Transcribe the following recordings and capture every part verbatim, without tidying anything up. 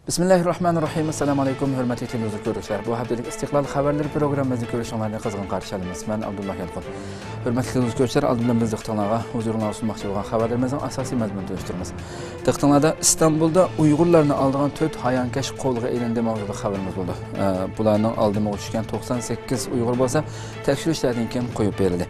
بىسمىللاھىررەھمانىررەھىم. ئەسسالامۇ ئەلەيكۇم، ھۆرمەتلىك تېلېۋىزور كۆرۈشلەر. بۇ ھەپتىلىك ئىستىقلال خەۋەرلىرى پروگراممىمىزنى كۆرۈشۈڭلارنى قىزغىن قارشى ئالىمىز. مەن ئابدۇللا يالقۇن. ھۆرمەتلىك تېلېۋىزور كۆرۈشلەر، ئالدى بىلەن بىز دىققىتىڭلارغا ھۇزۇرۇڭلارغا سۇنماقچى بولغان خەۋەرلىرىمىزنىڭ ئاساسىي مەزمۇنىنى تونۇشتۇرىمىز. دىققىتىڭلاردا ئىستانبۇلدا ئۇيغۇرلارنى ئالدىغان تۆت ھايانكەش قولغا ئېلىندى ماۋزۇلۇق خەۋىرىمىز بولىدۇ. ئە، بۇلارنىڭ ئالدىمىغا چۈشكەن توقسان سەككىز ئۇيغۇر بولسا تەكشۈرۈشلەردىن كېيىن قويۇپ بېرىلدى.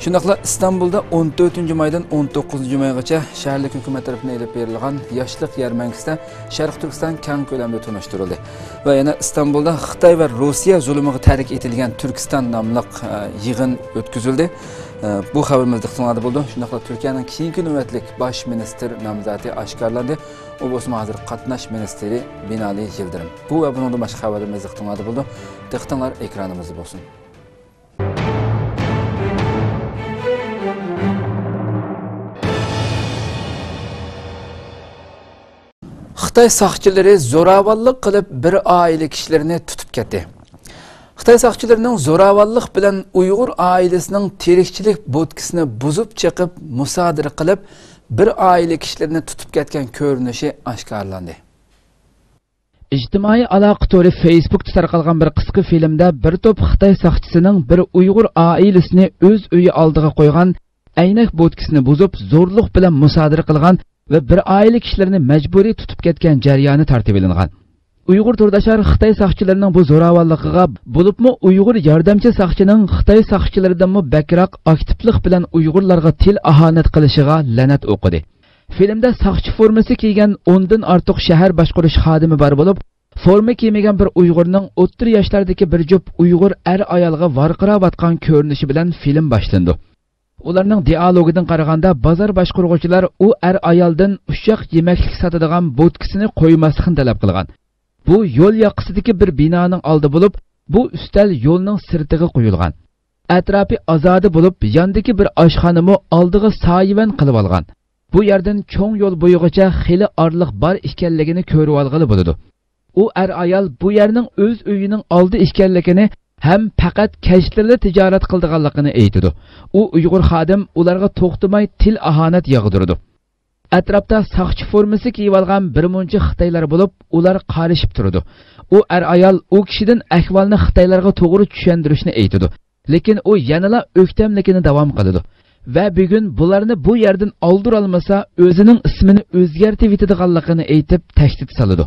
شۇنداقلا ئىستانبۇلدا ئون تۆتىنچى مايدىن ئون توققۇزىنچى مايغىچە شەھەرلىك ھۆكۈمەت تەرىپىدىن ئېلىپ بېرىلغان ياشلىق يەرمەنكىسىدە شەرقىي تۈركىستان كەڭ كۆلەمدە تونۇشتۇرۇلدى. ۋە يەنە ئىستانبۇلدا خىتاي ۋە روسىيە زۇلۇمىغا تەرك ئېتىلگەن تۈركىستان ناملىق، ئە، يىغىن ئۆتكۈزۈلدى. ئە، بۇ خەۋىرىمىز دىققىتىڭلاردا بولىدۇ. شۇنداقلا تۈركىيەنىڭ كېيىنكى نۆۋەتلىك باش مىنىستىر نامزاتى ئاشكارىلاندى. ئۇ بولسىمۇ ھازىر قاتناش مىنىستىرى بىنالى يىلدىرىم. بۇ ۋە بۇنىڭدىن باشقا خەۋەرلىرىمىز دىققىتىڭلاردا بولىدۇ. دىققىتىڭلار ئېكرانىمىزدا بولسۇن. خىتاي ساقچىلىرى زوراۋانلىق قىلىپ بىر ئائىلە كىشىلىرىنى تۇتۇپ كەتتى. خىتاي ساقچىلىرىنىڭ زوراۋانلىق بىلەن ئۇيغۇر ئائىلىسىنىڭ تىرىكچىلىك بوتكىسىنى بۇزۇپ چېقىپ مۇسادىرە قىلىپ بىر ئائىلە كىشىلىرىنى تۇتۇپ كەتكەن كۆرۈنۈشى ئاشكارىلاندى. ئىجتىمائىي ئالاقە تورى فېيسبۇكتا تارقالغان بىر قىسقا فىلىمدە بىر توپ خىتاي ساقچىسىنىڭ بىر ئۇيغۇر ئائىلىسىنى ئۆز ئۆيى ئالدىغا قويغان، ئەينەك بوتكىسىنى بۇزۇپ، زورلۇق بىلەن مۇسادىرە قىلغان ۋە بىر ئائىلە كىشىلىرىنى مەجبۇرىي تۇتۇپ كەتكەن جەريانى تارتىۋېلىنغان. ئۇيغۇر تورداشلار خىتاي ساقچىلىرىنىڭ بۇ زوراۋانلىقىغا، بولۇپمۇ ئۇيغۇر ياردەمچى ساقچىنىڭ خىتاي ساقچىلىرىدىنمۇ بەكرەك ئاكتىپلىق بىلەن ئۇيغۇرلارغا تىل ئاھانەت قىلىشىغا لەنەت ئوقۇدى. فىلىمدە ساقچى فورمىسى كىيگەن ئوندىن ئارتۇق شەھەر باشقۇرۇش خادىمى بار بولۇپ، فورما كىيمىگەن بىر ئۇيغۇرنىڭ ئوتتۇرا ياشلاردىكى بىر جۈپ ئۇيغۇر ئەر-ئايالغا ۋارقىراۋاتقان كۆرۈنۈشى بىلەن فىلىم باشلىنىدۇ. ئۇلارنىڭ دىئالوگىدىن قارىغاندا، بازار باشقۇرغۇچىلار ئۇ ئەر-ئايالدىن ئۇششاق يېمەكلىك ساتىدىغان بوتكىسىنى قويماسلىقنى تەلەپ قىلغان. بۇ يول ياقىسىدىكى بىر بىنانىڭ ئالدى بولۇپ، بۇ ئۈستەل يولنىڭ سىرتىغا قويۇلغان. ئەتراپى ئازادە بولۇپ، ياندىكى بىر ئاشخانىمۇ ئالدىغا سايىۋەن قىلىۋالغان. بۇ يەردىن چوڭ يول بويىغىچە خېلى ئارىلىق بار ئىكەنلىكىنى كۆرۈۋالغىلى بولىدۇ. ئۇ ئەر-ئايال بۇ يەرنىڭ ئۆز ئۆيىنىڭ ئالدى ئىكەنلىكىنى ھەم پەقەت كەچلىرىلا تىجارەت قىلىدىغانلىقىنى ئېيتىدۇ. ئۇ ئۇيغۇر خادىم ئۇلارغا توختىماي تىل-ئاھانەت ياغدۇرىدۇ. ئەتراپتا ساقچى فورمىسى كىيىۋالغان بىر مۇنچە خىتايلار بولۇپ، ئۇلار قارىشىپ تۇرىدۇ. ئۇ ئەر-ئايال ئۇ كىشىدىن ئەھۋالنى خىتايلارغا توغرا چۈشەندۈرۈشنى ئېيتىدۇ. لېكىن ئۇ يەنىلا ئۆكتەملىكىنى داۋام قىلىدۇ ۋە بۈگۈن بۇلارنى بۇ يەردىن ئالدۇرالمىسا، ئۆزىنىڭ ئىسمىنى ئۆزگەرتىۋېتىدىغانلىقىنى ئېيتىپ تەھدىت سالىدۇ.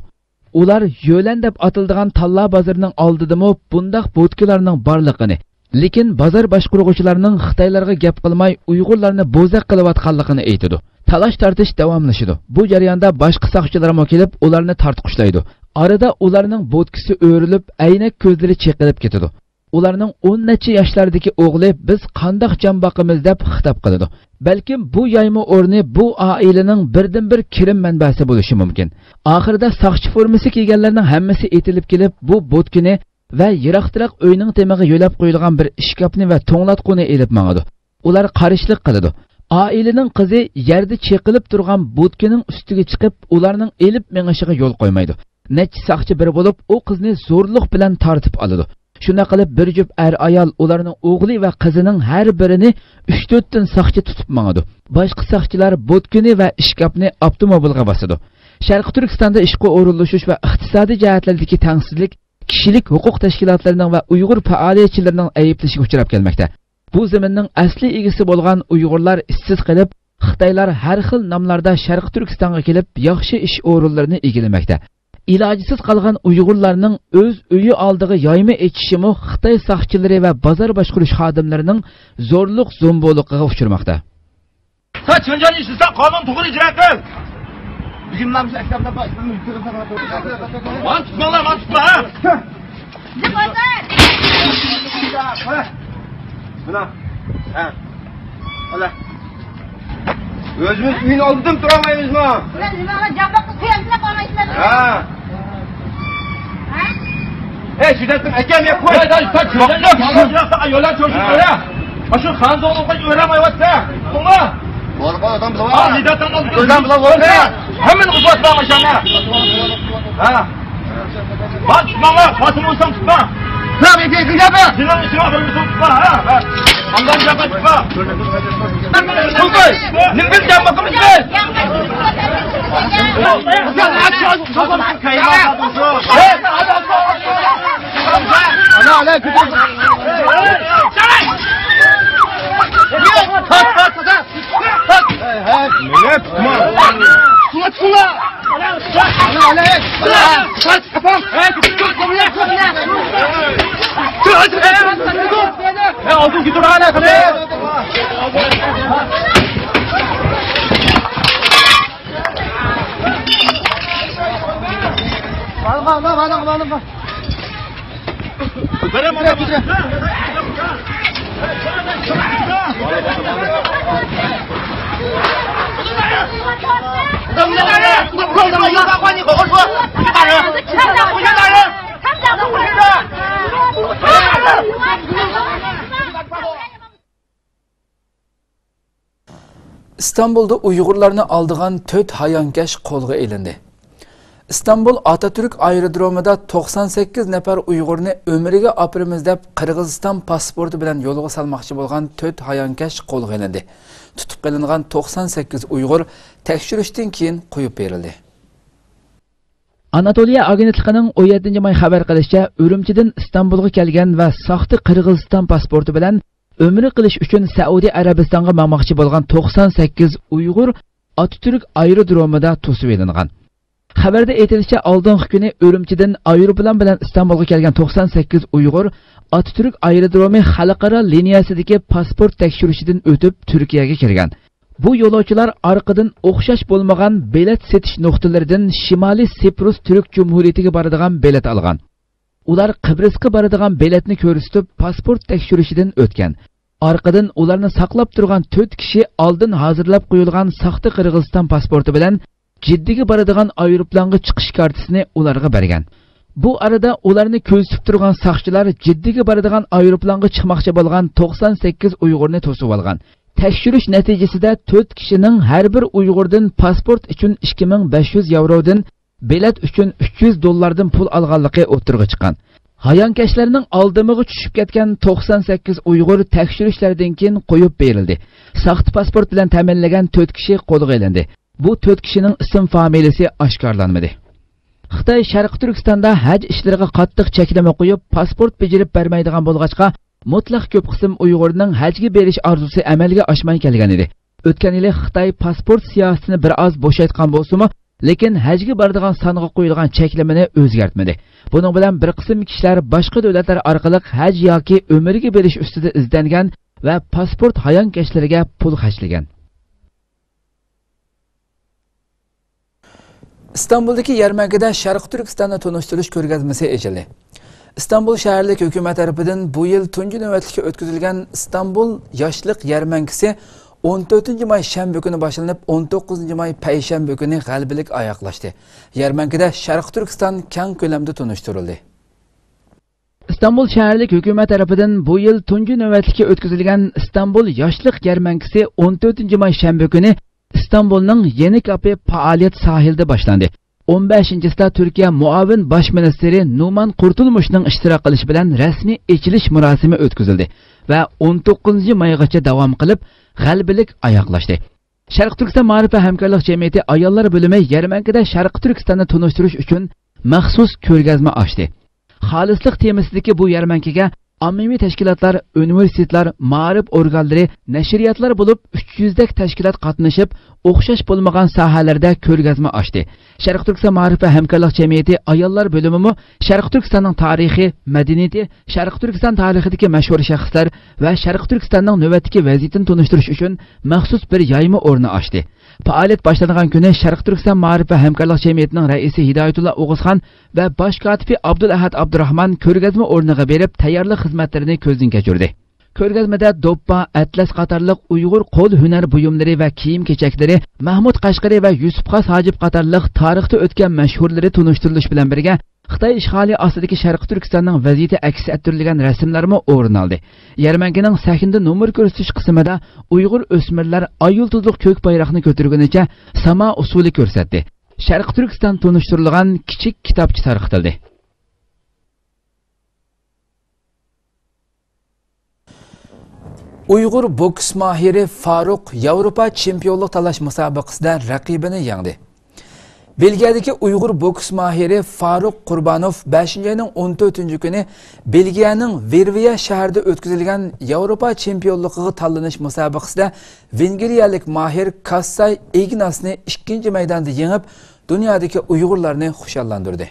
ئۇلار يۆلەن دەپ ئاتىلىدىغان تاللا بازىرىنىڭ ئالدىدىمۇ بۇنداق بوتكىلارنىڭ بارلىقىنى، لېكىن بازار باشقۇرغۇچىلارنىڭ خىتايلارغا گەپ قىلماي ئۇيغۇرلارنى بوزەك قىلىۋاتقانلىقىنى ئېيتىدۇ. تالاش-تارتىش داۋاملىشىدۇ. بۇ جەرياندا باشقا ساقچىلارمۇ كېلىپ ئۇلارنى تارتقۇشلايدۇ. ئارىدا ئۇلارنىڭ بوتكىسى ئۆرۈلۈپ، ئەينەك كۆزلىرى چېقىلىپ كېتىدۇ. ئۇلارنىڭ ئون نەچچە ياشلاردىكى ئوغلى، «بىز قانداق جان باقىمىز؟» دەپ خىتاب قىلىدۇ. بەلكىم بۇ يايما ئورنى بۇ ئائىلىنىڭ بىردىنبىر كىرىم مەنبەسى بولۇشى مۇمكىن. ئاخىرىدا ساقچى فورمىسى كىيگەنلەرنىڭ ھەممىسى ئېتىلىپ كېلىپ، بۇ بوتكىنى ۋە يىراقتىراق ئۆينىڭ تېمىغا يۆلەپ قويۇلغان بىر ئىشكاپنى ۋە توڭلاتقۇنى ئېلىپ ماڭىدۇ. ئۇلار قارشىلىق قىلىدۇ. ئائىلىنىڭ قىزى يەردە چېقىلىپ تۇرغان بوتكىنىڭ ئۈستىگە چىقىپ، ئۇلارنىڭ ئېلىپ مېڭىشىغا يول قويمايدۇ. نەچچە ساقچى بىر بولۇپ، ئۇ قىزنى زورلۇق بىلەن تارتىپ ئالىدۇ. شۇنداق قىلىپ، بىر جۈپ ئەر-ئايال ئۇلارنىڭ ئوغلى ۋە قىزىنىڭ ھەر بىرىنى ئۈچ-تۆتتىن ساقچى تۇتۇپ ماڭىدۇ. باشقا ساقچىلار بوتكىنى ۋە ئىشكاپنى ئاپتوموبىلغا باسىدۇ. شەرقىي تۈركىستاندا ئىشقا ئورۇنلىشىش ۋە ئىقتىسادىي جەھەتلەردىكى تەڭسىزلىك كىشىلىك ھوقۇق تەشكىلاتلىرىنىڭ ۋە ئۇيغۇر پائالىيەتچىلىرىنىڭ ئەيىبلىشىگە ئۇچراپ كەلمەكتە. بۇ زېمىننىڭ ئەسلى ئىگىسى بولغان ئۇيغۇرلار ئىشسىز قېلىپ، خىتايلار ھەر خىل ناملاردا شەرقىي تۈركىستانغا كېلىپ، ياخشى ئىش ئورۇنلىرىنى ئىگىلىمەكتە. ئىلاجسىز قالغان ئۇيغۇرلارنىڭ ئۆز ئۆيى ئالدىغا يايما ئېچىشىمۇ خىتاي ساقچىلىرى ۋە بازار باشقۇرۇش خادىملىرىنىڭ زورلۇق زومبۇلۇقىغا ئۇچرىماقتا. سەن چىڭجاڭنى ئىشلىسەڭ، قانۇن توغرا ئىجرا قىل. بۈگۈن مانا شۇ ئەكتەمدە بار، ئىشلىرىمنى يۈرگۈزۈپ ساڭا. مانا تۇتماڭلار، مانا تۇتما، ھە. مانا. ھە. ئالا. ئۆزىمىز ئۆينىڭ ئالدىدىمۇ تۇرالمايمىزمۇ؟ بۇلار نېمە قىلغان، جان باققا قىيامچىلىق قىلغان ئىشلار. ھە. ھە؟ ئەي، شۇدەتنىڭ ئەكەم يەپ قوي. ھە، ھە، ھە، يوللار چوشۇپ ھە. يۈرە. ئاشۇ خانزۇلۇققا ئۆرەلمەيۋاتسا. توڭا. بولغان ئادام بىلەن. ئا، نىداتان ئالدى. بىلەن بىلەن بولغان. ھەممىنى قىلىۋاتساڭ ئاشۇنى. ھە. بار، تۇتماڭلار، قاسىم بولسام تۇتما. لا، بيتي، بيتي، بيتي. شنو، شنو، شنو، شنو، ها، ها. الله يجازاك، ها. شنو، شنو، شنو. لا، لا، لا. ئىستانبۇلدا ئۇيغۇرلارنى ئالدىغان تۆت ھايانكەش قولغا ئېلىندى. ئىستانبۇل ئاتاتۈرك ئايرودرومىدا توقسان سەككىز نەپەر ئۇيغۇرنى ئۆمرىگە ئاپىرىمىز دەپ، قىرغىزىستان پاسپورتى بىلەن يولغا سالماقچى بولغان تۆت ھايانكەش قولغا ئېلىندى. تۇتۇپ قېلىنغان توقسان سەككىز ئۇيغۇر تەكشۈرۈشتىن كېيىن قويۇپ بېرىلدى. ئاناتولىيە ئاگېنتلىقىنىڭ ئون يەتتىنچى ماي خەۋەر قىلىشىچە، ئۈرۈمچىدىن ئىستانبۇلغا كەلگەن ۋە ساختا قىرغىزىستان پاسپورتى بىلەن ئۆمرە قىلىش ئۈچۈن سەئۇدى ئەرەبىستانغا ماڭماقچى بولغان توقسان سەككىز ئۇيغۇر ئاتاتۈرك ئايرودرومىدا توسۇۋېلىنغان. خەۋەردە ئېيتىلىشىچە، ئالدىنقى كۈنى ئۈرۈمچىدىن ئايروپىلان بىلەن ئىستانبۇلغا كەلگەن توقسان سەككىز ئۇيغۇر ئاتاتۈرك ئايرودرومى خەلقئارا لىنىيەسىدىكى پاسپورت تەكشۈرۈشىدىن ئۆتۈپ تۈركىيەگە كىرگەن. بۇ يولۇچىلار ئارقىدىن ئوخشاش بولمىغان بېلەت سېتىش نۇقتىلىرىدىن شىمالىي سىپرۇس تۈرك جۇمھۇرىيىتىگە بارىدىغان بېلەت ئالغان. ئۇلار قىبرىسقا بارىدىغان بېلەتنى كۆرسىتىپ، پاسپورت تەكشۈرۈشىدىن ئۆتكەن. ئارقىدىن ئۇلارنى ساقلاپ تۇرغان تۆت كىشى ئالدىن ھازىرلاپ قويۇلغان ساختا قىرغىزىستان پاسپورتى بىلەن جىددىگە بارىدىغان ئايروپىلانغا چىقىش كارتىسىنى ئۇلارغا بەرگەن. بۇ ئارىدا ئۇلارنى كۆزىتىپ تۇرغان ساقچىلار جىددىگە بارىدىغان ئايروپىلانغا چىقماقچى بولغان توقسان سەككىز ئۇيغۇرنى توسۇۋالغان. تەكشۈرۈش نەتىجىسىدە تۆت كىشىنىڭ ھەر بىر ئۇيغۇردىن پاسپورت ئۈچۈن ئىككى مىڭ بەش يۈز ياۋرودىن، بېلەت ئۈچۈن ئۈچ يۈز دوللاردىن پۇل ئالغانلىقى ئوتتۇرىغا چىققان. ھايانكەشلەرنىڭ ئالدىمىغا چۈشۈپ كەتكەن توقسان سەككىز ئۇيغۇر تەكشۈرۈشلەردىن كېيىن قويۇپ بېرىلدى. ساختا پاسپورت بىلەن تەمىنلىگەن تۆت كىشى قولغا ئېلىندى. بۇ تۆت كىشىنىڭ ئىسىم فامىلىسى ئاشكارىلانمىدى. خىتاي شەرقىي تۈركىستاندا ھەج ئىشلىرىغا قاتتىق چەكلىمە قويۇپ، پاسپورت بېجىرىپ بەرمەيدىغان بولغاچقا، مۇتلەق كۆپ قىسىم ئۇيغۇرنىڭ ھەجگە بېرىش ئارزۇسى ئەمەلگە ئاشماي كەلگەن ئىدى. ئۆتكەن يىلى خىتاي پاسپورت سىياسىتىنى بىر ئاز بوشايتقان بولسىمۇ، لېكىن ھەجگە بارىدىغان سانغا قويۇلغان چەكلىمىنى ئۆزگەرتمىدى. بۇنىڭ بىلەن بىر قىسىم كىشىلەر باشقا دۆلەتلەر ئارقىلىق ھەج ياكى ئۆمرىگە بېرىش ئۈستىدە ئىزدەنگەن ۋە پاسپورت ھايانكەشلىرىگە پۇل خەجلىگەن. ئىستانبۇلدىكى يەرمەنكىدە شەرقىي تۈركىستاننى تونۇشتۇرۇش كۆرگەزمىسى ئېچىلدى. ئىستانبۇل شەھەرلىك ھۆكۈمەت تەرىپىدىن بۇ يىل تۇنجى نۆۋەتلىكى ئۆتكۈزۈلگەن ئىستانبۇل ياشلىق يەرمەنكىسى ئون تۆتىنچى ماي شەنبە كۈنى باشلىنىپ، ئون توققۇزىنچى ماي پەيشەنبە كۈنى غەلىبىلىك ئاياغلاشتى. يەرمەنكىدە شەرقىي تۈركىستان كەڭ كۆلەمدە تونۇشتۇرۇلدى. ئىستانبۇل شەھەرلىك ھۆكۈمەت تەرىپىدىن بۇ يىل تۇنجى نۆۋەتلىكى ئۆتكۈزۈلگەن ئىستانبۇل ياشلىق يەرمەنكىسى ئون تۆتىنچى ماي شەنبە كۈنى ئىستانبۇلنىڭ يېنى كاپى پائالىيەت ساھىلىدا باشلاندى. ئون بەشىنچىسىدا تۈركىيە مۇئاۋىن باش مىنىستىرى نۇمان قۇرتۇلمۇشنىڭ ئىشتىراك قىلىشى بىلەن رەسمىي ئېچىلىش مۇراسىمى ئۆتكۈزۈلدى ۋە ئون توققۇزىنچى مايغىچە داۋام قىلىپ، غەلىبىلىك ئاياغلاشتى. شەرقىي تۈركىستان مائارىپ ۋە ھەمكارلىق جەمئىيىتى ئاياللار بۆلۈمى يەرمەنكىدە شەرقىي تۈركىستاننى تونۇشتۇرۇش ئۈچۈن مەخسۇس كۆرگەزمە ئاچتى. خالىسلىق تېمىسىدىكى بۇ يەرمەنكىگە ئاممىۋى تەشكىلاتلار، ئۇنىۋېرسىتېتلار، مائارىپ ئورگانلىرى، نەشرىياتلار بولۇپ ئۈچ يۈزدەك تەشكىلات قاتنىشىپ، ئوخشاش بولمىغان ساھەلەردە كۆرگەزمە ئاچتى. شەرقىي تۈركىستان مائارىپ ۋە ھەمكارلىق جەمئىيىتى ئاياللار بۆلۈمىمۇ شەرقىي تۈركىستاننىڭ تارىخى، مەدەنىيىتى، شەرقىي تۈركىستان تارىخىدىكى مەشھۇر شەخسلەر ۋە شەرقىي تۈركىستاننىڭ نۆۋەتتىكى ۋەزىيىتىنى تونۇشتۇرۇش ئۈچۈن مەخسۇس بىر يايما ئورنى ئاچتى. پائالىيەت باشلانغان كۈنى شەرقىي تۈركىستان مائارىپ ۋە ھەمكارلىق جەمئىيىتىنىڭ رەئىسى ھىدايەتۇللا ئوغۇزخان ۋە باش كاتىپى ئابدۇلئەھەد ئابدۇراخمان كۆرگەزمە ئورنىغا بېرىپ، تەييارلىق خىزمەتلىرىنى كۆزدىن كەچۈردى. كۆرگەزمىدە دوپپا، ئەتلەس قاتارلىق ئۇيغۇر قول ھۈنەر بۇيۇملىرى ۋە كىيىم-كېچەكلىرى، مەھمۇد قەشقىرى ۋە يۈسۈپ خاس ھاجىپ قاتارلىق تارىختا ئۆتكەن مەشھۇرلىرى تونۇشتۇرۇلۇش بىلەن بىرگە، خىتاي ئىشغالى ئاستىدىكى شەرقىي تۈركىستاننىڭ ۋەزىيىتى ئەكس ئەتتۈرۈلگەن رەسىملەرمۇ ئورۇن ئالدى. يەرمەنكىنىڭ سەھنىدە نومۇر كۆرسىتىش قىسمىدا ئۇيغۇر ئۆسمۈرلەر ئاي يۇلتۇزلۇق كۆك بايراقنى كۆتۈرگىنىچە ساما ئۇسسۇلى كۆرسەتتى. شەرقىي تۈركىستان تونۇشتۇرۇلغان كىچىك كىتابچە تارقىتىلدى. ئۇيغۇر بوكس ماھىرى فاروق ياۋروپا چېمپىيونلۇق تاللاش مۇسابىقىسىدە رەقىبىنى يەڭدى. بېلگىيەدىكى ئۇيغۇر بوكس ماھىرى فاروق قۇربانوف بەشىنچى ئاينىڭ ئون تۆتىنچى كۈنى بېلگىيەنىڭ ۋېرۋىيە شەھىرىدە ئۆتكۈزۈلگەن ياۋروپا چېمپىيونلۇقىغا تاللىنىش مۇسابىقىسىدە ۋېنگرىيەلىك ماھىر كاسساي ئىگناسنى ئىككىنچى مەيداندا يېڭىپ، دۇنيادىكى ئۇيغۇرلارنى خۇشاللاندۇردى.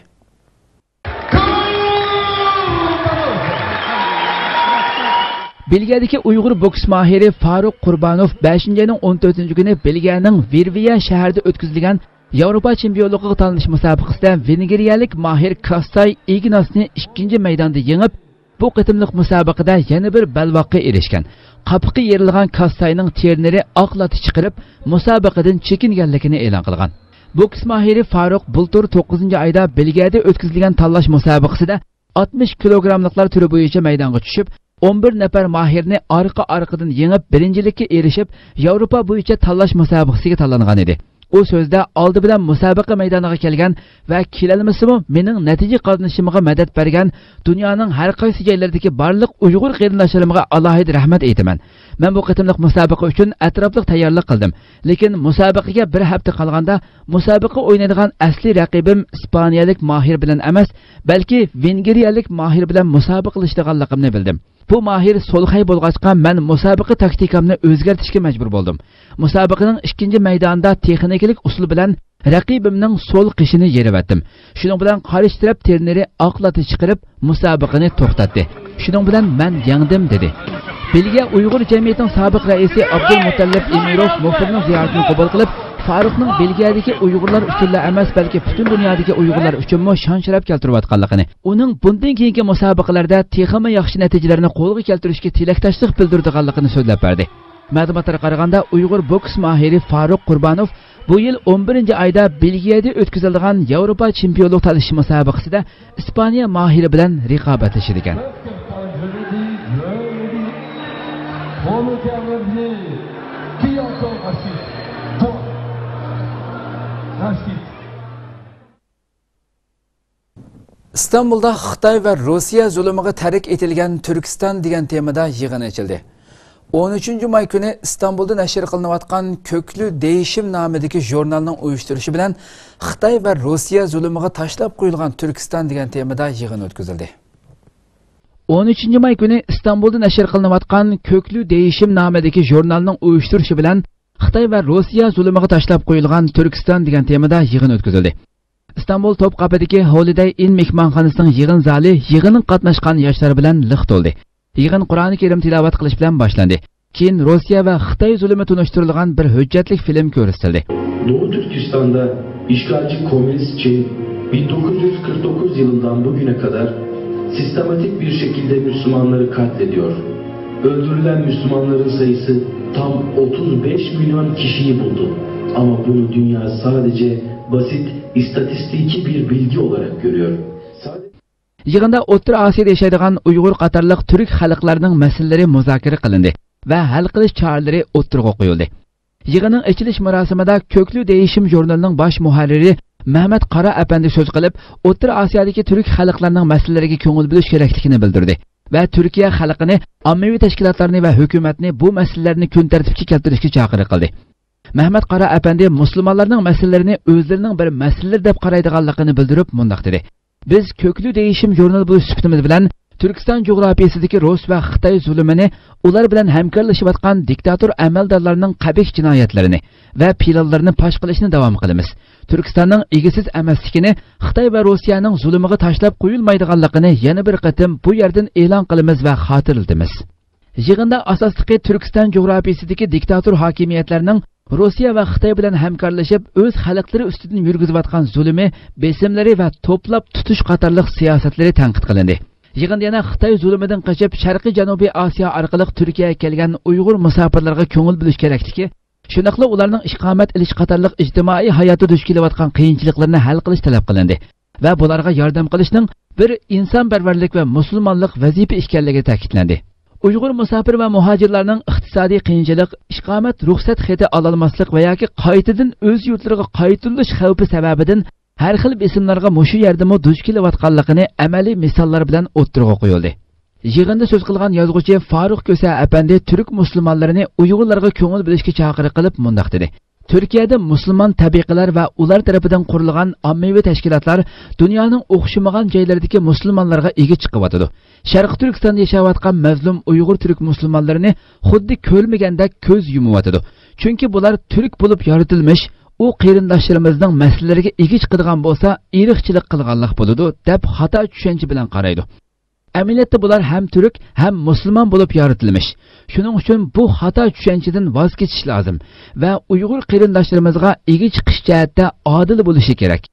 بېلگىيەدىكى ئۇيغۇر بوكس ماھىرى فاروق قۇربانوف بەشىنچى ئاينىڭ ئون تۆتىنچى كۈنى بېلگىيەنىڭ ۋېرۋىيە شەھىرىدە ئۆتكۈزۈلگەن ياۋروپا چېمپىيونلۇقىغا تاللىنىش مۇسابىقىسىدە ۋېنگرىيەلىك ماھىر كاسساي ئىگناسنى ئىككىنچى مەيداندا يېڭىپ، بۇ قېتىملىق مۇسابىقىدە يەنە بىر بەلباغقا ئېرىشكەن. قاپىقى يېرىلغان كاسساينىڭ تېرنېرى ئاق لاتا چىقىرىپ، مۇسابىقىدىن چېكىنگەنلىكىنى ئېلان قىلغان. بوكس ماھىرى فاروق بۇلتۇر توققۇزىنچى ئايدا بېلگىيەدە ئۆتكۈزۈلگەن تاللاش مۇسابىقىسىدە ئاتمىش كىلوگراملىقلار تۈرى بويىچە مەيدانغا چۈشۈپ، ئون بىر نەپەر ماھىرنى ئارقا-ئارقىدىن يېڭىپ، بىرىنچىلىككە ئېرىشىپ، ياۋروپا بويىچە تاللاش مۇسابىقىسىگە تاللانغان ئىدى. ئۇ سۆزىدە ئالدى بىلەن مۇسابىقە مەيدانىغا كەلگەن ۋە كېلەلمىسىمۇ مېنىڭ نەتىجە قازىنىشىمغا مەدەت بەرگەن دۇنيانىڭ ھەر قايسى جايلىرىدىكى بارلىق ئۇيغۇر قېرىنداشلىرىمغا ئالاھىدە رەھمەت ئېيتىمەن. مەن بۇ قېتىملىق مۇسابىقە ئۈچۈن ئەتراپلىق تەييارلىق قىلدىم. لېكىن مۇسابىقىگە بىر ھەپتە قالغاندا مۇسابىقە ئوينايدىغان ئەسلىي رەقىبىم ئىسپانىيەلىك ماھىر بىلەن ئەمەس، بەلكى ۋېنگرىيەلىك ماھىر بىلەن مۇسابىقىلىشىدىغانلىقىمنى بىلدىم. بۇ ماھىر سول خەي بولغاچقا، مەن مۇسابىقە تاكتىكامنى ئۆزگەرتىشكە مەجبۇر بولدۇم. مۇسابىقىنىڭ ئىككىنچى مەيدانىدا تېخنىكىلىق ئۇسۇل بىلەن رەقىبىمنىڭ سول قېشىنى يېرىۋەتتىم. شۇنىڭ بىلەن قارشى تەرەپ تېرنېرى ئاق لاتا چىقىرىپ، مۇسابىقىنى توختاتتى. شۇنىڭ بىلەن مەن يەڭدىم، دېدى. بېلگىيە ئۇيغۇر جەمئىيىتىنىڭ سابىق رەئىسى ئابدۇلمۇتەللىپ ئىمىروف مۇخبىرنىڭ زىيارىتىنى قوبۇل قىلىپ، فاروقنىڭ بېلگىيەدىكى ئۇيغۇرلار ئۈچۈنلا ئەمەس، بەلكى پۈتۈن دۇنيادىكى ئۇيغۇرلار ئۈچۈنمۇ شان-شەرەپ كەلتۈرۈۋاتقانلىقىنى، ئۇنىڭ بۇندىن كېيىنكى مۇسابىقىلەردە تېخىمۇ ياخشى نەتىجىلەرنى قولغا كەلتۈرۈشكە تىلەكداشلىق بىلدۈرىدىغانلىقىنى سۆزلەپ بەردى. مەلۇماتلارغا قارىغاندا، ئۇيغۇر بوكس ماھىرى فاروق قۇربانوف بۇ يىل ئون بىرىنچى ئايدا بېلگىيەدە ئۆتكۈزۈلىدىغان ياۋروپا چېمپىيونلۇق تاللىشىش مۇسابىقىسىدە ئىسپانىيە ماھىرى بىلەن رىقابەتلىشىدىكەن. ئىستانبۇلدا خىتاي ۋە روسىيە زۇلۇمىغا تەرك ئېتىلگەن تۈركىستان دېگەن تېمىدا يىغىن ئېچىلدى. ئون ئۈچىنچى ماي كۈنى ئىستانبۇلدا نەشر قىلىنىۋاتقان كۆكلۈ دېيىشىم نامىدىكى ژۇرنالنىڭ ئۇيۇشتۇرۇشى بىلەن خىتاي ۋە روسىيە زۇلۇمىغا تاشلاپ قويۇلغان تۈركىستان دېگەن تېمىدا يىغىن ئۆتكۈزۈلدى. ئون ئۈچىنچى ماي كۈنى ئىستانبۇلدا نەشر قىلىنىۋاتقان كۆكلۈ دېيىشىم نامىدىكى ژۇرنالنىڭ ئۇيۇشتۇرۇشى بىلەن خىتاي ۋە روسىيە زۇلۇمىغا تاشلاپ قويۇلغان تۈركىستان دېگەن تېمىدا يىغىن ئۆتكۈزۈلدى. ئىستانبۇل توپقاپىدىكى ھولىدەي ئىن مېھمانخانىسىنىڭ يىغىن زالى يىغىنغا قاتناشقان ياشلار بىلەن لىق تولدى. يىغىن قۇرئانى كەرىم تىلاۋەت قىلىش بىلەن باشلاندى. كېيىن روسىيە ۋە خىتاي زۇلۇمى تونۇشتۇرۇلغان بىر ھۆججەتلىك فىلىم كۆرسىتىلدى. Doğu Türkistan'da işgalci komünist Çin bin dokuz yüz kırk dokuz yılından bugüne kadar sistematik bir şekilde Müslümanları katlediyor. Öldürülen Müslümanların sayısı tam otuz beş milyon kişiyi buldu. Ama bunu dünya sadece basit istatistiki bir bilgi olarak görüyor. Sadece يىغىندا ئوتتۇرا ئاسىيادا ياشايدىغان ئۇيغۇر قاتارلىق تۈرك خەلقلەرنىڭ مەسىلىلىرى مۇزاكىرە قىلىندى ۋە ھەل قىلىش چارىلىرى ئوتتۇرىغا قويۇلدى. يىغىننىڭ ئېچىلىش مۇراسىمىدا كۆكلۈ دېيىشىم ژۇرنىلىنىڭ باش مۇھەررىرى مەمەت قارا ئەپەندى سۆز قىلىپ، ئوتتۇرا ئاسىيادىكى تۈرك خەلقلەرنىڭ مەسىلىلىرىگە كۆڭۈل بۆلۈش كېرەكلىكىنى بىلدۈردى ۋە تۈركىيە خەلقىنى، ئاممىۋى تەشكىلاتلارنى ۋە ھۆكۈمەتنى بۇ مەسىلىلەرنى كۈن تەرتىپكە كەلتۈرۈشكە چاقىرىق قىلدى. مەمەت قارا ئەپەندى مۇسۇلمانلارنىڭ مەسىلىلىرىنى ئۆزلىرىنىڭ بىر مەسىلىلىرى دەپ قارايدىغانلىقىنى بىلدۈرۈپ مۇنداق دېدى: بىز كۆكلۈ دېيىشىم ژۇرنىلى بولۇش سۈپىتىمىز بىلەن تۈركىستان جۇغراپىيىسىدىكى رۇس ۋە خىتاي زۇلۇمىنى، ئۇلار بىلەن ھەمكارلىشىۋاتقان دىكتاتور ئەمەلدارلارنىڭ قەبىھ جىنايەتلىرىنى ۋە پىلانلىرىنى پاش قىلىشنى داۋام قىلىمىز. تۈركىستاننىڭ ئىگىسىز ئەمەسلىكىنى، خىتاي ۋە روسىيەنىڭ زۇلۇمىغا تاشلاپ قويۇلمايدىغانلىقىنى يەنە بىر قېتىم بۇ يەردىن ئېلان قىلىمىز ۋە خاتىرىلىتىمىز. يىغىندا ئاساسلىقى تۈركىستان جۇغراپىيىسىدىكى دىكتاتور ھاكىمىيەتلەرنىڭ روسىيە ۋە خىتاي بىلەن ھەمكارلىشىپ، ئۆز خەلقلىرى ئۈستىدىن يۈرگۈزۈۋاتقان زۇلۇمى، بېسىملىرى ۋە توپلاپ تۇتۇش قاتارلىق سىياسەتلىرى تەنقىد قىلىندى. يىغىندا يەنە خىتاي زۇلۇمىدىن قېچىپ، شەرقىي جەنۇبىي ئاسىيا ئارقىلىق تۈركىيەگە كەلگەن ئۇيغۇر مۇساپىرلارغا كۆڭۈل بۆلۈش كېرەكلىكى، شۇنداقلا ئۇلارنىڭ ئىقامەت ئېلىش قاتارلىق ئىجتىمائىي ھاياتتا دۇچ كېلىۋاتقان قىيىنچىلىقلىرىنى ھەل قىلىش تەلەپ قىلىندى ۋە بۇلارغا ياردەم قىلىشنىڭ بىر ئىنسانپەرۋەرلىك ۋە مۇسۇلمانلىق ۋەزىپە ئىكەنلىكى تەكىتلەندى. ئۇيغۇر مۇساپىر ۋە مۇھاجىرلارنىڭ ئىقتىسادىي قىيىنچىلىق، ئىقامەت رۇخسەت خېتى ئالالماسلىق ۋە ياكى قايتىدىن ئۆز يۇرتلىرىغا قايتۇرۇلۇش خەۋپى سەۋەبىدىن ھەر خىل بېسىملارغا مۇشۇ يەردىمۇ دۇچ كېلىۋاتقانلىقىنى ئەمەلىي مىساللار بىلەن ئوتتۇرىغا قويۇلدى. يىغىندا سۆز قىلغان يازغۇچى فاروق كۆسە ئەپەندى تۈرك مۇسۇلمانلىرىنى ئۇيغۇرلارغا كۆڭۈل بۆلۈشكە چاقىرىق قىلىپ مۇنداق دېدى: تۈركىيەدە مۇسۇلمان تەبىقىلەر ۋە ئۇلار تەرىپىدىن قۇرۇلغان ئاممىۋى تەشكىلاتلار دۇنيانىڭ ئوخشىمىغان جايلىرىدىكى مۇسۇلمانلارغا ئىگە چىقىۋاتىدۇ. شەرقىي تۈركىستاندا ياشاۋاتقان مەزلۇم ئۇيغۇر تۈرك مۇسۇلمانلىرىنى خۇددى كۆرمىگەندەك كۆز يۇمۇۋاتىدۇ. چۈنكى بۇلار تۈرك بولۇپ يارىتىلمىش، ئۇ قېرىنداشلىرىمىزنىڭ مەسىلىلىرىگە ئىگە چىقىدىغان بولسا، ئىرقچىلىق قىلغانلىق بولىدۇ، دەپ خاتا چۈشەنچە بىلەن قارايدۇ. ئەمەلىيەتتە بۇلار ھەم تۈرك، ھەم مۇسۇلمان بولۇپ يارىتىلمىش. شۇنىڭ ئۈچۈن بۇ خاتا چۈشەنچىدىن ۋاز كېچىش لازىم ۋە ئۇيغۇر قېرىنداشلىرىمىزغا ئىگە چىقىش جەھەتتە ئادىل بولۇشى كېرەك.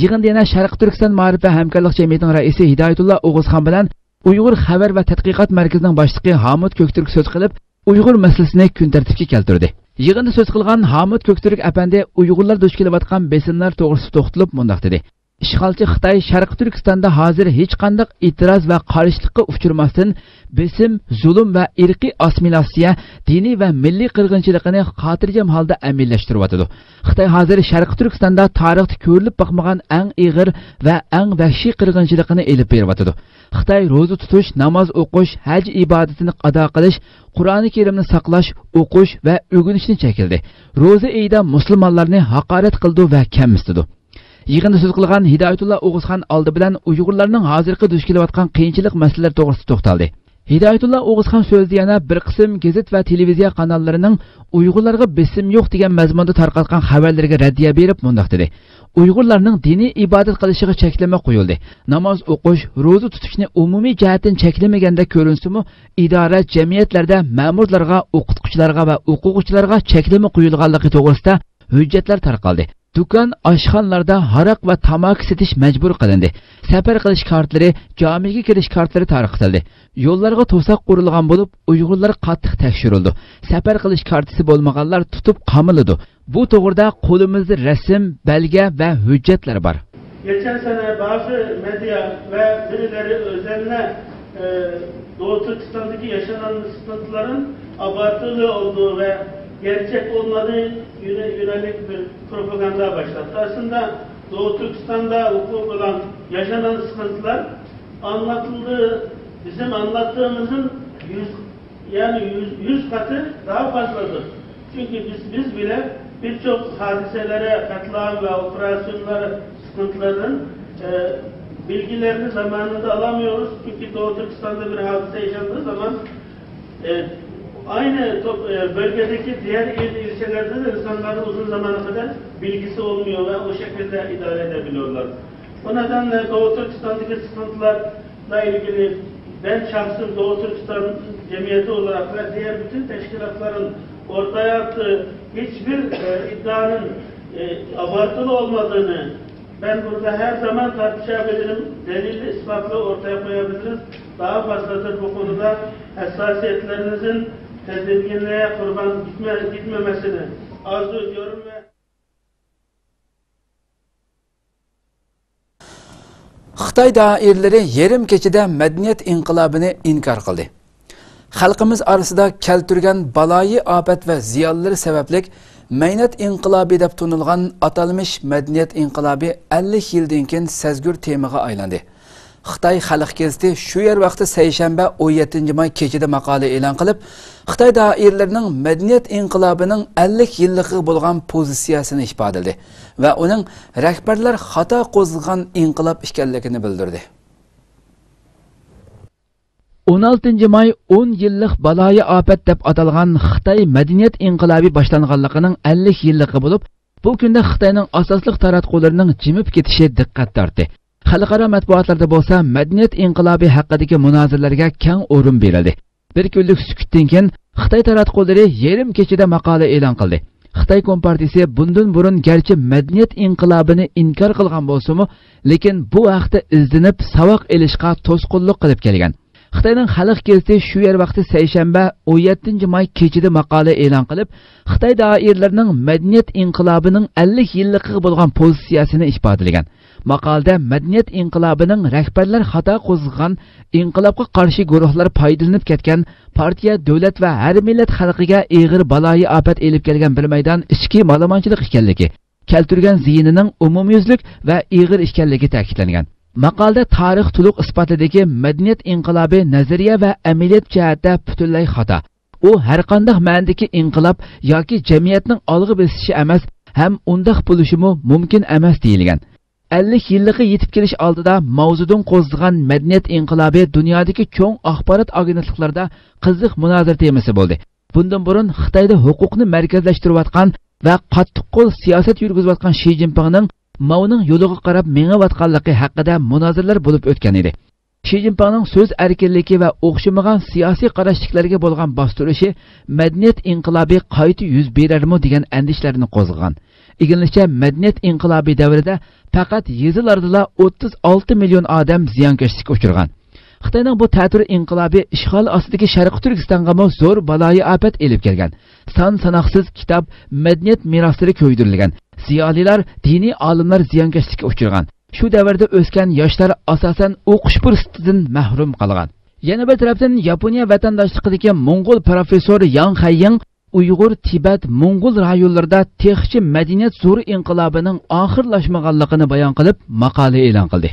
يىغىندا يەنە شەرقىي تۈركىستان مائارىپ ۋە ھەمكارلىق جەمئىيىتىنىڭ رەئىسى ھىدايەتۇللا ئوغۇزخان بىلەن ئۇيغۇر خەۋەر ۋە تەتقىقات مەركىزىنىڭ باشلىقى ھامۇت كۆكتۈرك سۆز قىلىپ، ئۇيغۇر مەسىلىسىنى كۈن تەرتىپكە كەلتۈردى. يىغىندا سۆز قىلغان ھامۇت كۆكتۈرك ئەپەندى ئۇيغۇرلار دۇچ كېلىۋاتقان بېسىملار توغرىسىدا توختىلىپ مۇنداق دېدى: ئىشغالچى خىتاي شەرقىي تۈركىستاندا ھازىر ھېچقانداق ئېتىراز ۋە قارشىلىققا ئۇچرىماستىن، بېسىم، زۇلۇم ۋە ئىرقىي ئاسسىمىلياتسىيە، دىنىي ۋە مىللىي قىرغىنچىلىقىنى خاتىرجەم ھالدا ئەمەلىيلەشتۈرۈۋاتىدۇ. خىتاي ھازىر شەرقىي تۈركىستاندا تارىختا كۆرۈلۈپ باقمىغان ئەڭ ئېغىر ۋە ئەڭ ۋەھشىي قىرغىنچىلىقىنى ئېلىپ بېرىۋاتىدۇ. خىتاي روزا تۇتۇش، ناماز ئوقۇش، ھەج ئىبادىتىنى ئادا قىلىش، قۇرئانى كەرىمنى ساقلاش، ئوقۇش ۋە ئۆگىنىشنى چەكلىدى. روزا ئېيىدا مۇسۇلمانلارنى ھاقارەت قىلىدۇ ۋە كەمسىتىدۇ. يىغىندا سۆز قىلغان ھىدايەتۇللا ئوغۇزخان ئالدى بىلەن ئۇيغۇرلارنىڭ ھازىرقى دۇچ كېلىۋاتقان قىيىنچىلىق مەسىلىلىرى توغرىسىدا توختالدى. ھىدايەتۇللا ئوغۇزخان سۆزىدە يەنە بىر قىسىم گېزىت ۋە تېلېۋىزىيە قاناللىرىنىڭ ئۇيغۇرلارغا بېسىم يوق دېگەن مەزمۇندا تارقاتقان خەۋەرلىرىگە رەددىيە بېرىپ مۇنداق دېدى: ئۇيغۇرلارنىڭ دىنىي ئىبادەت قىلىشىغا چەكلىمە قويۇلدى. ناماز ئوقۇش، روزا تۇتۇشنى ئومۇمىي جەھەتتىن چەكلىمىگەندەك كۆرۈنسىمۇ، ئىدارە، جەمئىيەتلەردە مەمۇرلارغا، ئوقۇتقۇچىلارغا ۋە ئوقۇغۇچىلارغا چەكلىمە قويۇلغانلىقى توغرىسىدا ھۆججەتلەر تارقالدى. دۇكان، ئاشخانىلاردا ھاراق ۋە تاماكا سېتىش مەجبۇر قىلىندى. سەپەر قىلىش كارتلىرى، جامىگە كىرىش كارتلىرى تارقىتىلدى. يوللارغا توساق ئۇرۇلغان بولۇپ، ئۇيغۇرلار قاتتىق تەكشۈرۈلىدۇ. سەپەر قىلىش كارتىسى بولمىغانلار تۇتۇپ قامىلىدۇ. بۇ توغرىدا قولىمىزدا رەسىم، بەلگە ۋە ھۆججەتلەر بار. Geçen sene bazı medya ve birileri özenle, e, Doğu Türkistan'daki yaşanan sıkıntıların abartılı olduğu ve gerçek olmadığı yöne-, yönelik bir propaganda başlattı. Aslında Doğu Türkistan'da vuku bulan, yaşanan sıkıntılar anlatıldığı, bizim anlattığımızın yüz, yani yüz, yüz katı daha fazladır. Çünkü biz, biz bile birçok hadiselere, katliam ve operasyonlar sıkıntılarının, e, bilgilerini zamanında alamıyoruz. Çünkü Doğu Türkistan'da bir hadise yaşandığı zaman, e, aynı top-, e, bölgedeki diğer il, ilçelerde de insanların uzun zamana kadar bilgisi olmuyor ve o şekilde idare edebiliyorlar. O nedenle Doğu Türkistan'daki sıkıntılarla ilgili ben şahsım Doğu Türkistan Cemiyeti olarak ve diğer bütün teşkilatların ortaya attığı hiçbir, e, iddianın, e, abartılı olmadığını ben burada her zaman tartışabilirim, delilli, ispatlı ortaya koyabilirim. Daha fazladır bu konuda hassasiyetlerinizin tedirginliğe kurban gitme-, gitmemesini arzu ediyorum ve خىتاي دائىرىلىرى يېرىم كېچىدە مەدەنىيەت ئىنقىلابىنى ئىنكار قىلدى. خەلقىمىز ئارىسىدا كەلتۈرگەن بالايىئاپەت ۋە زىيانلىرى سەۋەبلىك مەينەت ئىنقىلابى دەپ تونۇلغان ئاتالمىش مەدەنىيەت ئىنقىلابى ئەللىك يىلدىن كېيىن سەزگۈر تېمىغا ئايلاندى. خىتاي خەلق گېزىتى شۇ يەر ۋاقتى سەيشەنبە، ئون يەتتىنچى ماي كېچىدە ماقالە ئېلان قىلىپ، خىتاي دائىرىلىرىنىڭ مەدەنىيەت ئىنقىلابىنىڭ ئەللىك يىللىقىغا بولغان پوزىتسىيەسىنى ئىپادىلىدى ۋە ئۇنىڭ رەھبەرلەر خاتا قوزغىغان ئىنقىلاب ئىكەنلىكىنى بىلدۈردى. ئون ئالتىنچى ماي ئون يىللىق بالايىئاپەت دەپ ئاتالغان خىتاي مەدەنىيەت ئىنقىلابى باشلانغانلىقىنىڭ ئەللىك يىللىقى بولۇپ، بۇ كۈندە خىتاينىڭ ئاساسلىق تاراتقۇلىرىنىڭ جىمىپ كېتىشى دىققەت تارتتى. خەلقئارا مەتبۇئاتلاردا بولسا مەدەنىيەت ئىنقىلابى ھەققىدىكى مۇنازىرىلەرگە كەڭ ئورۇن بېرىلدى. بىر كۈنلۈك سۈكۈتتىن كېيىن خىتاي تاراتقۇلىرى يېرىم كېچىدە ماقالە ئېلان قىلدى. خىتاي كومپارتىيىسى بۇندىن بۇرۇن گەرچە مەدەنىيەت ئىنقىلابىنى ئىنكار قىلغان بولسىمۇ، لېكىن بۇ ھەقتە ئىزدىنىپ ساۋاق ئېلىشقا توسقۇنلۇق قىلىپ كەلگەن. خىتاينىڭ خەلق گېزىتى شۇ يەر ۋاقتى سەيشەنبە، ئون يەتتىنچى ماي كېچىدە ماقالە ئېلان قىلىپ، خىتاي دائىرىلىرىنىڭ مەدەنىيەت ئىنقىلابىنىڭ ئەللىك يىللىقىغا بولغان پوزىتسىيەسىنى ئىپادىلىگەن. ماقالىدە مەدەنىيەت ئىنقىلابىنىڭ رەھبەرلەر خاتا قوزغىغان، ئىنقىلابقا قارشى گۇرۇھلار پايدىلىنىپ كەتكەن، پارتىيە، دۆلەت ۋە ھەر مىللەت خەلقىگە ئېغىر بالايىئاپەت ئېلىپ كەلگەن بىر مەيدان ئىچكى مالىمانچىلىق ئىكەنلىكى، كەلتۈرگەن زىيىنىنىڭ ئومۇميۈزلۈك ۋە ئېغىر ئىكەنلىكى تەكىتلەنگەن. ماقالىدە تارىخ تولۇق ئىسپاتلىدىكى، مەدەنىيەت ئىنقىلابى نەزەرىيە ۋە ئەمەلىيەت جەھەتتە پۈتۈنلەي خاتا. ئۇ ھەرقانداق مەنىدىكى ئىنقىلاب ياكى جەمئىيەتنىڭ ئالغا بېسىشى ئەمەس ھەم ئۇنداق بولۇشىمۇ مۇمكىن ئەمەس دېيىلگەن. ئەللىك يىللىقى يېتىپ كېلىش ئالدىدا ماۋزېدۇڭ قوزغىغان مەدەنىيەت ئىنقىلابى دۇنيادىكى چوڭ ئاخبارات ئاگېنتلىقلىرىدا قىزىق مۇنازىرە تېمىسى بولدى. بۇندىن بۇرۇن خىتايدا ھوقۇقنى مەركەزلەشتۈرۈۋاتقان ۋە قاتتىق قول سىياسەت يۈرگۈزۈۋاتقان شى جىنپىڭنىڭ ماۋنىڭ يولىغا قاراپ مېڭىۋاتقانلىقى ھەققىدە مۇنازىرىلەر بولۇپ ئۆتكەن ئىدى. شى جىنپىڭنىڭ سۆز ئەركىنلىكى ۋە ئوخشىمىغان سىياسىي قاراشتىكىلەرگە بولغان باستۇرۇشى مەدەنىيەت ئىنقىلابى قايتا يۈز بېرەرمۇ دېگەن ئەندىشىلەرنى قوزغىغان. ئىگىلىنىشىچە، مەدەنىيەت ئىنقىلابى دەۋرىدە پەقەت يېزىلاردىلا ئوتتۇز ئالتە مىليون ئادەم زىيانكەشلىككە ئۇچرىغان. خىتاينىڭ بۇ تەتۈر ئىنقىلابى ئىشغال ئاستىدىكى شەرقىي تۈركىستانغىمۇ زور بالايىئاپەت ئېلىپ كەلگەن. سان ساناقسىز كىتاب، مەدەنىيەت مىراسلىرى كۆيدۈرۈلگەن. زىيالىيلار، دىنىي ئالىملار زىيانكەشلىككە ئۇچرىغان. شۇ دەۋردە ئۆسكەن ياشلار ئاساسەن ئوقۇش پۇرسىتىدىن مەھرۇم قالغان. يەنە بىر تەرەپتىن، ياپونىيە ۋەتەنداشلىقىدىكى موڭغۇل پروفېسسور ياڭ خەييىڭ ئۇيغۇر، تىبەت، موڭغۇل رايونلىرىدا تېخىچە مەدەنىيەت زور ئىنقىلابىنىڭ ئاخىرلاشمىغانلىقىنى بايان قىلىپ، ماقالە ئېلان قىلدى.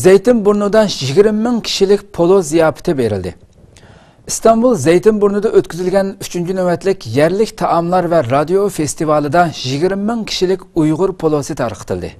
زەيتىنبۇرنۇدا يىگىرمە مىڭ كىشىلىك پولو زىياپىتى بېرىلدى. ئىستانبۇل زەيتىنبۇرنۇدا ئۆتكۈزۈلگەن ئۈچىنچى نۆۋەتلىك يەرلىك تائاملار ۋە رادىيو فېستىۋالىدا يىگىرمە مىڭ كىشىلىك ئۇيغۇر پولوسى تارقىتىلدى.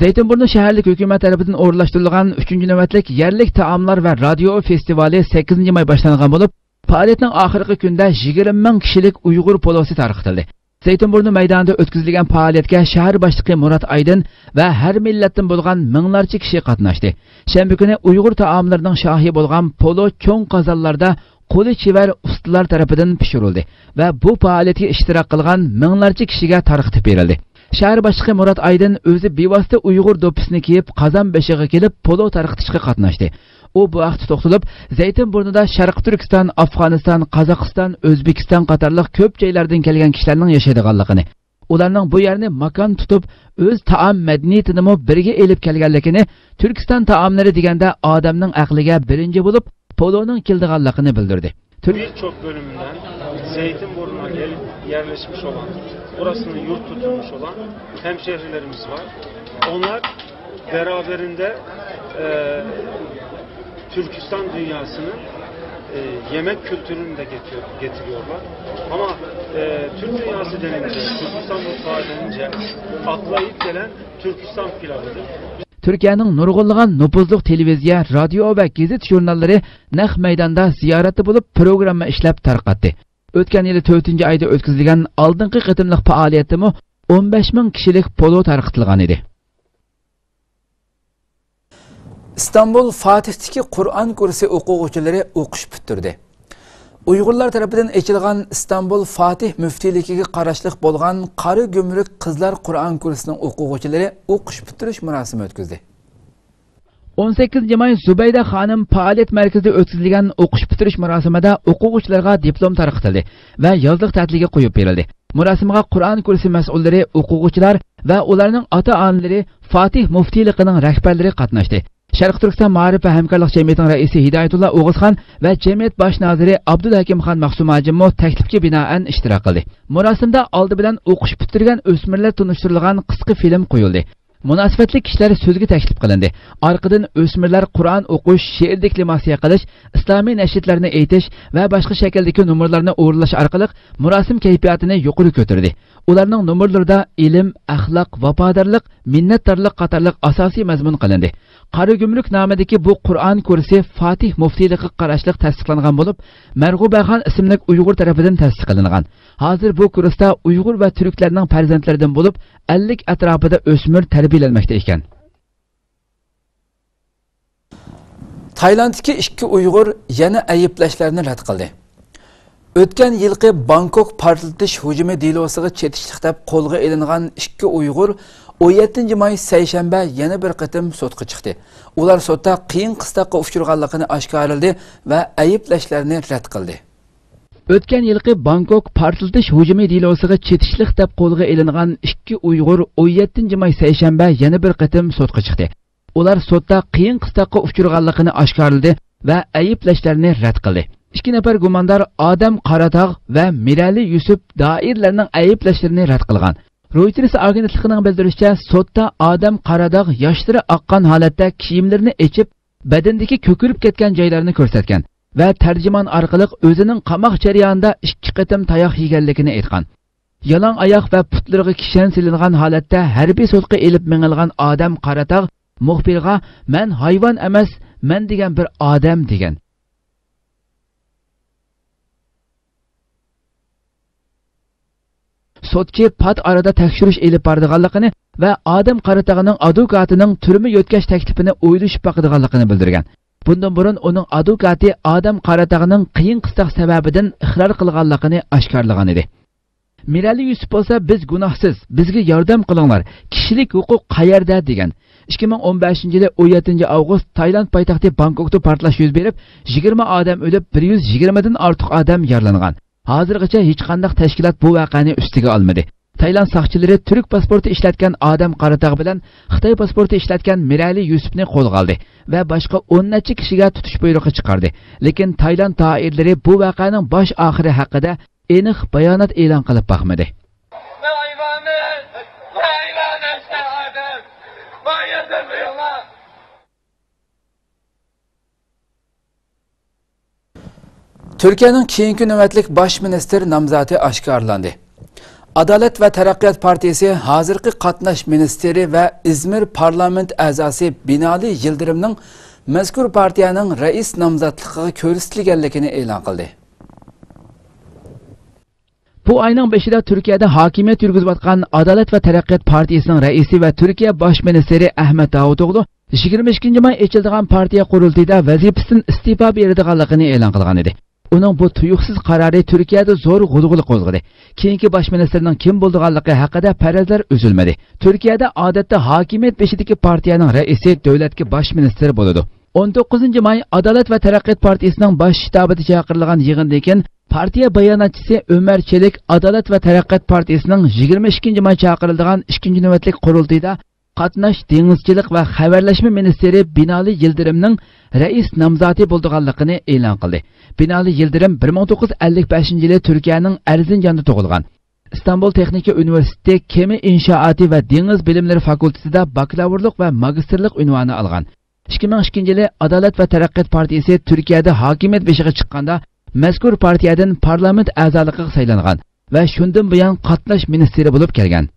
زەيتىنبۇرنۇ شەھەرلىك ھۆكۈمەت تەرىپىدىن ئورۇنلاشتۇرۇلغان ئۈچىنچى نۆۋەتلىك يەرلىك تائاملار ۋە رادىيو فېستىۋالى سەككىزىنچى ماي باشلانغان بولۇپ، پائالىيەتنىڭ ئاخىرقى كۈنىدە يىگىرمە مىڭ كىشىلىك ئۇيغۇر پولوسى تارقىتىلدى. زەيتىنبۇرنۇ مەيدانىدا ئۆتكۈزۈلگەن پائالىيەتكە شەھەر باشلىقى مۇرات ئايدىن ۋە ھەر مىللەتتىن بولغان مىڭلارچە كىشى قاتناشتى. شەنبە كۈنى ئۇيغۇر تائاملىرىنىڭ شاھى بولغان پولو چوڭ قازانلاردا قولى چېۋەر ئۇستىلار تەرىپىدىن پىشۇرۇلدى ۋە بۇ پائالىيەتكە ئىشتىراك قىلغان مىڭلارچە كىشىگە تارقىتىپ بېرىلدى. شەھەر باشلىقى مۇرات ئايدىن ئۆزى بىۋاسىتە ئۇيغۇر دوپپىسىنى كىيىپ، قازان بېشىغا كېلىپ، پولو تارقىتىشقا قاتناشتى. ئۇ بۇ ھەقتە توختىلىپ، زەيتىنبۇرنىدا شەرقىي تۈركىستان، ئافغانىستان، قازاقىستان، ئۆزبېكىستان قاتارلىق كۆپ جايلاردىن كەلگەن كىشىلەرنىڭ ياشايدىغانلىقىنى، ئۇلارنىڭ بۇ يەرنى ماكان تۇتۇپ، ئۆز تائام مەدەنىيىتىنىمۇ بىرگە ئېلىپ كەلگەنلىكىنى، تۈركىستان تائاملىرى دېگەندە ئادەمنىڭ ئەقلىگە بىرىنچى بولۇپ پولونىڭ كېلىدىغانلىقىنى بىلدۈردى. تۈر- Birçok bölümünden Zeytinburnu'na gelip yerleşmiş olan, burasını yurt tutulmuş olan hemşehrilerimiz var. Onlar beraberinde e, Türkistan dünyasının e, yemek kültürünü de getiriyor, getiriyorlar. Ama e, Türk dünyası denince, Türkistan mutfağı denince akla ilk gelen Türkistan pilavıdır. تۈركىيەنىڭ نۇرغۇنلىغان نوپۇزلۇق تېلېۋىزىيە، رادىيو ۋە گېزىت ژۇرناللىرى نەق مەيداندا زىيارەتتە بولۇپ، پروگرامما ئىشلەپ تارقاتتى. ئۆتكەن يىلى تۆتىنچى ئايدا ئۆتكۈزۈلگەن ئالدىنقى قېتىملىق پائالىيەتتىمۇ ئون بەش مىڭ كىشىلىك پولو تارقىتىلغان ئىدى. ئىستانبۇل فاتىھتىكى قۇرئان كۇرسى ئوقۇغۇچىلىرى ئوقۇش پۈتتۈردى. ئۇيغۇرلار تەرىپىدىن ئېچىلغان ئىستانبۇل فاتىھ مۇفتىيلىكىگە قاراشلىق بولغان قارا گۈمرۈك قىزلار قۇرئان كۇرسىنىڭ ئوقۇغۇچىلىرى ئوقۇش پۈتتۈرۈش مۇراسىمى ئۆتكۈزدى. ئون سەككىزىنچى ماي زۇبەيدە خانىم پائالىيەت مەركىزىدە ئۆتكۈزۈلگەن ئوقۇش پۈتتۈرۈش مۇراسىمىدا ئوقۇغۇچىلارغا دىپلوم تارقىتىلدى ۋە يازلىق تەتىلگە قويۇپ بېرىلدى. مۇراسىمغا قۇرئان كۇرسى مەسئۇللىرى، ئوقۇغۇچىلار ۋە ئۇلارنىڭ ئاتا-ئانىلىرى، فاتىھ مۇفتىيلىقىنىڭ رەھبەرلىرى قاتناشتى. شەرقىي تۈركىستان مائارىپ ۋە ھەمكارلىق جەمئىيىتىنىڭ رەئىسى ھىدايەتۇللا ئوغۇزخان ۋە جەمئىيەت باش نازىرى ئابدۇلھەكىمخان مەخسۇم ھاجىممۇ تەكلىپكە بىنائەن ئىشتىراك قىلدى. مۇراسىمدا ئالدى بىلەن ئوقۇش پۈتتۈرگەن ئۆسمۈرلەر تونۇشتۇرۇلغان قىسقا فىلىم قويۇلدى. مۇناسىۋەتلىك كىشىلەر سۆزگە تەكلىپ قىلىندى. ئارقىدىن ئۆسمۈرلەر قۇرئان ئوقۇش، شېئىر دېكلاماتسىيە قىلىش، ئىسلامىي نەشىدلەرنى ئېيتىش ۋە باشقا شەكىلدىكى نومۇرلارنى ئورۇنلاش ئارقىلىق مۇراسىم كەيپىياتىنى يۇقىرى كۆتۈردى. ئۇلارنىڭ نومۇرلىرىدا ئىلىم، ئەخلاق، ۋاپادارلىق، مىننەتدارلىق قاتارلىق ئاساسىي مەزمۇن قىلىندى. قارا گۈمرۈك نامىدىكى بۇ قۇرئان كۇرسى فاتىھ مۇفتىيلىقىغا قاراشلىق تەستىقلانغان بولۇپ، مەرغۇبەخان ئىسىملىك ئۇيغۇر تەرىپىدىن تەسىس قىلىنغان. ھازىر بۇ كۇرستا ئۇيغۇر ۋە تۈركلەرنىڭ پەرزەنتلىرىدىن بولۇپ، ئەللىك ئەتراپىدا ئۆسمۈر تەربىيەلەنمەكتە ئىكەن. تايلاندتىكى ئىككى ئۇيغۇر يەنە ئەيىبلەشلەرنى رەت قىلدى. ئۆتكەن يىلقى بانكوك پارتلىتىش ھۇجۇمى دېلوسىغا چېتىشلىق دەپ قولغا ئېلىنغان ئىككى ئۇيغۇر ئون يەتتىنچى ماي سەيشەنبە يەنە بىر قېتىم سوتقا چىقتى. ئۇلار سوتتا قىيىن قىستاققا ئۇچرىغانلىقىنى ئاشكارىلىدى ۋە ئەيىبلەشلەرنى رەت قىلدى. ئۆتكەن يىلقى بانكوك پارتلىتىش ھۇجۇمى دېلوسىغا چېتىشلىق دەپ قولغا ئېلىنغان ئىككى ئۇيغۇر ئون يەتتىنچى ماي سەيشەنبە يەنە بىر قېتىم سوتقا چىقتى. ئۇلار سوتتا قىيىن قىستاققا ئۇچرىغانلىقىنى ئاشكارىلىدى ۋە ئەيىبلەشلەرنى رەت قىلدى. ئىككى نەپەر گۇماندار ئادەم قاراتاغ ۋە مىرەلى يۈسۈپ دائىرىلەرنىڭ ئەيىبلەشلىرىنى رەت قىلغان. رويتېرس ئاگېنتلىقىنىڭ بىلدۈرۈشىچە، سوتتا ئادەم قاراداغ ياشلىرى ئاققان ھالەتتە كىيىملىرىنى ئېچىپ، بەدىنىدىكى كۆكىرىپ كەتكەن جايلارنى كۆرسەتكەن ۋە تەرجىمان ئارقىلىق ئۆزىنىڭ قاماق جەريانىدا ئىككى قېتىم تاياق يېگەنلىكىنى ئېيتقان. يالاڭ ئاياق ۋە پۇتلىرىغا كىشەن سېلىنغان ھالەتتە ھەربىي سوتقا ئېلىپ مېڭىلغان ئادەم قاراتاغ مۇخبىرغا، «مەن ھايۋان ئەمەس، مەن دېگەن بىر ئادەم» دېگەن. سوتچى پات ئارىدا تەكشۈرۈش ئېلىپ بارىدىغانلىقىنى ۋە ئادەم قاراتاغنىڭ ئادۋوكاتىنىڭ تۈرمە يۆتكەش تەكلىپىنى ئويلىشىپ باقىدىغانلىقىنى بىلدۈرگەن. بۇندىن بۇرۇن ئۇنىڭ ئادۋوكاتى ئادەم قاراتاغنىڭ قىيىن قىستاق سەۋەبىدىن ئىقرار قىلغانلىقىنى ئاشكارىلىغان ئىدى. مىرەلى يۈسۈپ بولسا، «بىز گۇناھسىز، بىزگە ياردەم قىلىڭلار، كىشىلىك ھوقۇق قەيەردە؟» دېگەن. ئىككى مىڭ ئون بەشىنچى يىلى ئون يەتتىنچى ئاۋغۇست تايلاند پايتەختى بانكوكتا پارتلاش يۈز بېرىپ، يىگىرمە ئادەم ئۆلۈپ، بىر يۈز يىگىرمىدىن ئارتۇق ئادەم يارىلانغان. ھازىرغىچە ھېچقانداق تەشكىلات بۇ ۋەقەنى ئۈستىگە ئالمىدى. تايلاند ساقچىلىرى تۈرك پاسپورتى ئىشلەتكەن ئادەم قاراتاغ بىلەن خىتاي پاسپورتى ئىشلەتكەن مىرەلى يۈسۈپنى قولغا ئالدى ۋە باشقا ئون نەچچە كىشىگە تۇتۇش بۇيرۇقى چىقاردى. لېكىن تايلاند دائىرىلىرى بۇ ۋەقەنىڭ باش ئاخىرى ھەققىدە ئېنىق بايانات ئېلان قىلىپ باقمىدى. تۈركىيەنىڭ كېيىنكى نۆۋەتلىك باش مىنىستىر نامزاتى ئاشكارىلاندى. ئادالەت ۋە تەرەققىيات پارتىيىسى ھازىرقى قاتناش مىنىستىرى ۋە ئىزمىر پارلامېنت ئەزاسى بىنالى يىلدىرىمنىڭ مەزكۇر پارتىيەنىڭ رەئىس نامزاتلىقىغا كۆرسىتىلگەنلىكىنى ئېلان قىلدى. بۇ ئاينىڭ بېشىدا تۈركىيەدە ھاكىمىيەت يۈرگۈزۈۋاتقان ئادالەت ۋە تەرەققىيات پارتىيىسىنىڭ رەئىسى ۋە تۈركىيە باش مىنىستىرى ئەھمەت داۋۇتئوغلۇ يىگىرمە ئىككىنچى ماي ئېچىلىدىغان پارتىيە قۇرۇلتىيىدا ۋەزىپىسىدىن ئىستېپا بېرىدىغانلىقىنى ئېلان قىلغان ئىدى. ئۇنىڭ بۇ تۇيۇقسىز قارارى تۈركىيەدە زور غۇلغۇلا قوزغىدى. كېيىنكى باش مىنىستىرنىڭ كىم بولىدىغانلىقى ھەققىدە پەرەزلەر ئۈزۈلمىدى. تۈركىيەدە ئادەتتە ھاكىمىيەت بېشىدىكى پارتىيەنىڭ رەئىسى دۆلەتكە باش مىنىستىر بولىدۇ. ئون توققۇزىنچى ماي ئادالەت ۋە تەرەققىيات پارتىيىسىنىڭ باش شتابىدا چاقىرىلغان يىغىندىن كېيىن پارتىيە باياناتچىسى ئۆمەر چېلىك ئادالەت ۋە تەرەققىيات پارتىيىسىنىڭ يىگىرمە ئىككىنچى ماي چاقىرىلىدىغان ئىككىنچى نۆۋەتلىك قۇرۇلتىيىدا قاتناش، دېڭىزچىلىق ۋە خەۋەرلەشمە مىنىستىرى بىنالى يىلدىرىمنىڭ رەئىس نامزاتى بولىدىغانلىقىنى ئېلان قىلدى. بىنالى يىلدىرىم بىر مىڭ توققۇز يۈز ئەللىك بەشىنچى يىلى تۈركىيەنىڭ ئەرزىنجاندا تۇغۇلغان. ئىستانبۇل تېخنىكا ئۇنىۋېرسىتېتى كېمە ئىنشائاتى ۋە دېڭىز بىلىملىرى فاكۇلتېتىدا باكلاۋۇرلۇق ۋە ماگىستىرلىق ئۇنۋانى ئالغان. ئىككى مىڭ ئىككىنچى يىلى ئادالەت ۋە تەرەققىيات پارتىيىسى تۈركىيەدە ھاكىمىيەت بېشىغا چىققاندا، مەزكۇر پارتىيەدىن پارلامېنت ئەزالىقىغا سايلانغان ۋە شۇندىن بۇيان قاتناش مىنىستىرى بولۇپ كەلگەن.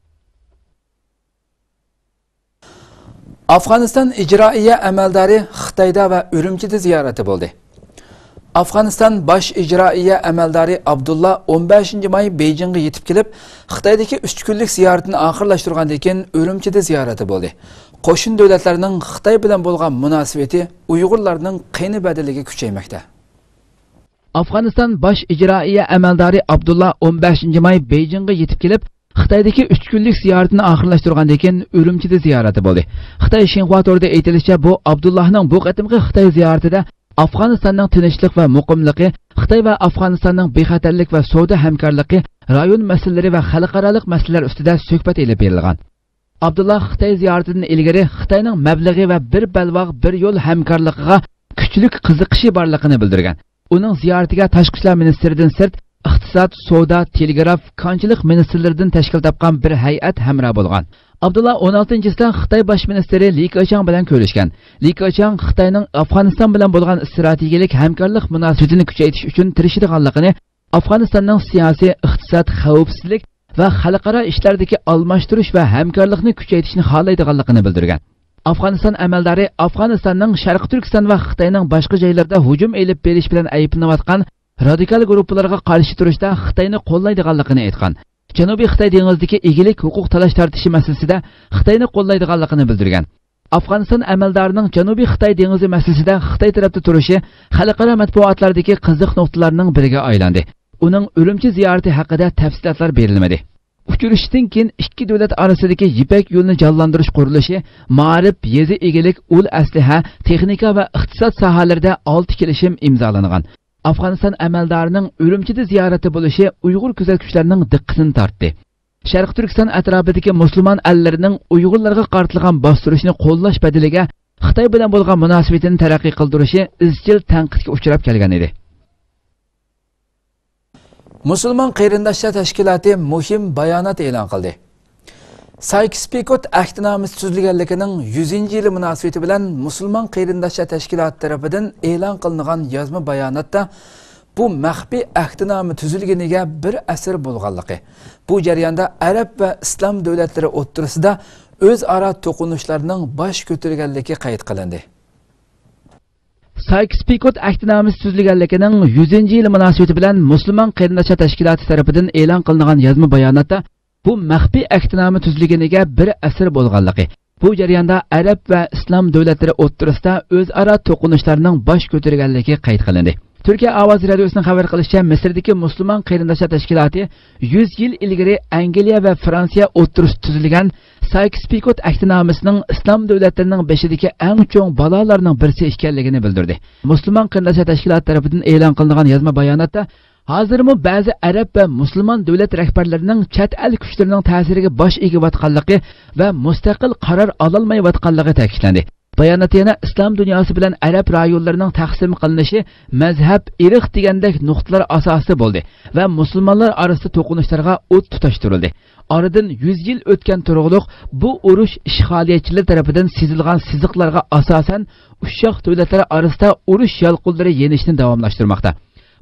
ئافغانىستان ئىجرائىيە ئەمەلدارى خىتايدا ۋە ئۈرۈمچىدە زىيارەتتە بولدى. ئافغانىستان باش ئىجرائىيە ئەمەلدارى ئابدۇللا ئون بەشىنچى ماي بېيجىڭغا يېتىپ كېلىپ، خىتايدىكى ئۈچ كۈنلۈك زىيارىتىنى ئاخىرلاشتۇرغاندىن كېيىن ئۈرۈمچىدە زىيارەتتە بولدى. قوشنا دۆلەتلەرنىڭ خىتاي بىلەن بولغان مۇناسىۋىتى ئۇيغۇرلارنىڭ قېنى بەدىلىگە كۈچەيمەكتە. ئافغانىستان باش ئىجرائىيە ئەمەلدارى ئابدۇللا ئون بەشىنچى ماي بېيجىڭغا يېتىپ كېلىپ، خىتايدىكى ئۈچ كۈنلۈك زىيارىتىنى ئاخىرلاشتۇرغاندىن كېيىن ئۈرۈمچىدە زىيارەتتە بولدى. خىتاي شىنخۇا تورىدا ئېيتىلىشىچە، بۇ ئابدۇللاھنىڭ بۇ قېتىمقى خىتاي زىيارىتىدە ئافغانىستاننىڭ تىنچلىق ۋە مۇقىملىقى، خىتاي ۋە ئافغانىستاننىڭ بىخەتەرلىك ۋە سودا ھەمكارلىقى، رايون مەسىلىلىرى ۋە خەلقئارالىق مەسىلىلەر ئۈستىدە سۆھبەت ئېلىپ بېرىلغان. ئابدۇللا خىتاي زىيارىتىدىن ئىلگىرى خىتاينىڭ مەبلىغى ۋە بىر بەلباغ، بىر يول ھەمكارلىقىغا كۈچلۈك قىزىقىشى بارلىقىنى بىلدۈرگەن. ئۇنىڭ زىيارىتىگە تاشقى ئىشلار مىنىستىرىدىن سىرت، ئىقتىساد، سودا، تېلېگراف، كانچىلىق مىنىستىرلىرىدىن تەشكىل تاپقان بىر ھەيئەت ھەمراھ بولغان. ئابدۇللا ئون ئالتىنچىسىدا خىتاي باش مىنىستىرى لى كېچياڭ بىلەن كۆرۈشكەن. لى كېچياڭ خىتاينىڭ ئافغانىستان بىلەن بولغان ئىستراتېگىيەلىك ھەمكارلىق مۇناسىۋىتىنى كۈچەيتىش ئۈچۈن تىرىشىدىغانلىقىنى، ئافغانىستاننىڭ سىياسىي، ئىقتىساد، خەۋپسىزلىك ۋە خەلقئارا ئىشلاردىكى ئالماشتۇرۇش ۋە ھەمكارلىقنى كۈچەيتىشنى خالايدىغانلىقىنى بىلدۈرگەن. ئافغانىستان ئەمەلدارى ئافغانىستاننىڭ شەرقىي تۈركىستان ۋە خىتاينىڭ باشقا جايلىرىدا ھۇجۇم ئېلىپ بېرىش بىلەن ئەيىبلىنىۋاتقان رادىكال گۇرۇپپىلارغا قارشى تۇرۇشتا خىتاينى قوللايدىغانلىقىنى ئېيتقان. جەنۇبىي خىتاي دېڭىزىدىكى ئىگىلىك ھوقۇق تالاش تارتىشى مەسىلىسىدە خىتاينى قوللايدىغانلىقىنى بىلدۈرگەن. ئافغانىستان ئەمەلدارىنىڭ جەنۇبىي خىتاي دېڭىزى مەسىلىسىدە خىتاي تەرەپتە تۇرۇشى خەلقئارا مەتبۇئاتلاردىكى قىزىق نۇقتىلارنىڭ بىرىگە ئايلاندى. ئۇنىڭ ئۈرۈمچى زىيارىتى ھەققىدە تەپسىلاتلار بېرىلمىدى. ئۇچرىشىشتىن كېيىن ئىككى دۆلەت ئارىسىدىكى يىپەك يولىنى جانلاندۇرۇش قۇرۇلۇشى، مائارىپ، يېزا ئىگىلىك، ئۇل ئەسلىھە، تېخنىكا ۋە ئىقتىساد ساھەلىرىدە ئالتە كېلىشىم ئىمزالانغان. ئافغانىستان ئەمەلدارىنىڭ ئۈرۈمچىدە زىيارەتتە بولۇشى ئۇيغۇر كۆزەتكۈچىلەرنىڭ دىققىتىنى تارتتى. شەرقىي تۈركىستان ئەتراپىدىكى مۇسۇلمان ئەللىرىنىڭ ئۇيغۇرلارغا قارىتىلغان باستۇرۇشنى قوللاش بەدىلىگە خىتاي بىلەن بولغان مۇناسىۋىتىنى تەرەققىي قىلدۇرۇشى ئىزچىل تەنقىدكە ئۇچراپ كەلگەن ئىدى. مۇسۇلمان قېرىنداشلار تەشكىلاتى مۇھىم بايانات ئېلان قىلدى. سايكس پىكوت ئەھدىنامىسى تۈزۈلگەنلىكىنىڭ يۈزىنچى يىلى مۇناسىۋىتى بىلەن مۇسۇلمان قېرىنداشلار تەشكىلاتى تەرىپىدىن ئېلان قىلىنغان يازما باياناتتا، بۇ مەخپىي ئەھدىنامە تۈزۈلگىنىگە بىر ئەسىر بولغانلىقى، بۇ جەرياندا ئەرەب ۋە ئىسلام دۆلەتلىرى ئوتتۇرىسىدا ئۆزئارا توقۇنۇشلارنىڭ باش كۆتۈرگەنلىكى قەيت قىلىندى. سايكس پىكوت ئەھدىنامىسى تۈزۈلگەنلىكىنىڭ يۈزىنچى يىلى مۇناسىۋىتى بىلەن مۇسۇلمان قېرىنداشلار تەشكىلاتى تەرىپىدىن ئېلان قىلىنغان يازما باياناتتا، بۇ مەخپىي ئەھدىنامە تۈزۈلگىنىگە بىر ئەسىر بولغانلىقى، بۇ جەرياندا ئەرەب ۋە ئىسلام دۆلەتلىرى ئوتتۇرىسىدا ئۆزئارا توقۇنۇشلارنىڭ باش كۆتۈرگەنلىكى قەيت قىلىندى. تۈركىيە ئاۋازى رادىيوسىنىڭ خەۋەر قىلىشىچە، مىسىردىكى مۇسۇلمان قېرىنداشلار تەشكىلاتى يۈز يىل ئىلگىرى ئەنگلىيە ۋە فرانسىيە ئوتتۇرىسىدا تۈزۈلگەن سايكس پىكوت ئەھدىنامىسىنىڭ ئىسلام دۆلەتلىرىنىڭ بېشىدىكى ئەڭ چوڭ بالالارنىڭ بىرسى ئىكەنلىكىنى بىلدۈردى. مۇسۇلمان قېرىنداشلار تەشكىلاتى تەرىپىدىن ئېلان قىلىنغان يازما باياناتتا، ھازىرمۇ بەزى ئەرەب ۋە مۇسۇلمان دۆلەت رەھبەرلىرىنىڭ چەت ئەل كۈچلىرىنىڭ تەسىرىگە باش ئېگىۋاتقانلىقى ۋە مۇستەقىل قارار ئالالمايۋاتقانلىقى تەكىتلەندى. باياناتتا يەنە ئىسلام دۇنياسى بىلەن ئەرەب رايونلىرىنىڭ تەقسىم قىلىنىشى مەزھەپ، ئىرق دېگەندەك نۇقتىلار ئاساسىدا بولدى ۋە مۇسۇلمانلار ئارىسىدا توقۇنۇشلارغا ئوت تۇتاشتۇرۇلدى. ئارىدىن يۈز يىل ئۆتكەن تۇرۇقلۇق بۇ ئۇرۇش ئىشغالىيەتچىلەر تەرىپىدىن سىزىلغان سىزىقلارغا ئاساسەن ئۇششاق دۆلەتلەر ئارىسىدا ئۇرۇش يالقۇنلىرى يېنىشنى داۋاملاشتۇرماقتا.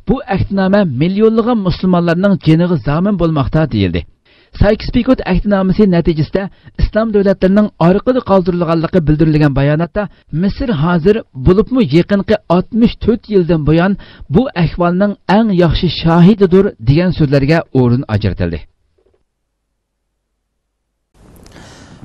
بۇ ئەھدىنامە مىليونلىغان مۇسۇلمانلارنىڭ جېنىغا زامىن بولماقتا دېيىلدى. سايكس پىكوت ئەھدىنامىسى نەتىجىسىدە ئىسلام دۆلەتلىرىنىڭ ئارقىدا قالدۇرۇلغانلىقى بىلدۈرۈلگەن باياناتتا، مىسىر ھازىر، بولۇپمۇ يېقىنقى ئاتمىش تۆت يىلدىن بۇيان بۇ ئەھۋالنىڭ ئەڭ ياخشى شاھىدىدۇر، دېگەن سۆزلەرگە ئورۇن ئاجرىتىلدى.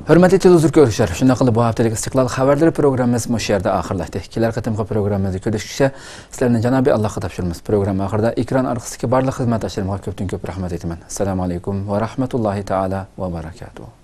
ھۆرمەتلىك تېلېۋىزور كۆرۈشلەر، شۇنداق قىلىپ بۇ ھەپتىلىك ئىستىقلال خەۋەرلىرى پروگراممىمىز مۇشۇ يەردە ئاخىرلاشتى. كېلەر قېتىمقى پروگراممىمىزدا كۆرۈشكىچە سىلەرنى جانابى ئاللاغا تاپشۇرىمىز. پروگرامما ئاخىرىدا ئېكران ئارقىسىدىكى بارلىق خىزمەتداشلىرىمغا كۆپتىن كۆپ رەھمەت ئېيتىمەن. ئەسسالامۇ ئەلەيكۇم ۋە رەھمەتۇللاھى تائالا ۋە بەرەكاتۇھۇ.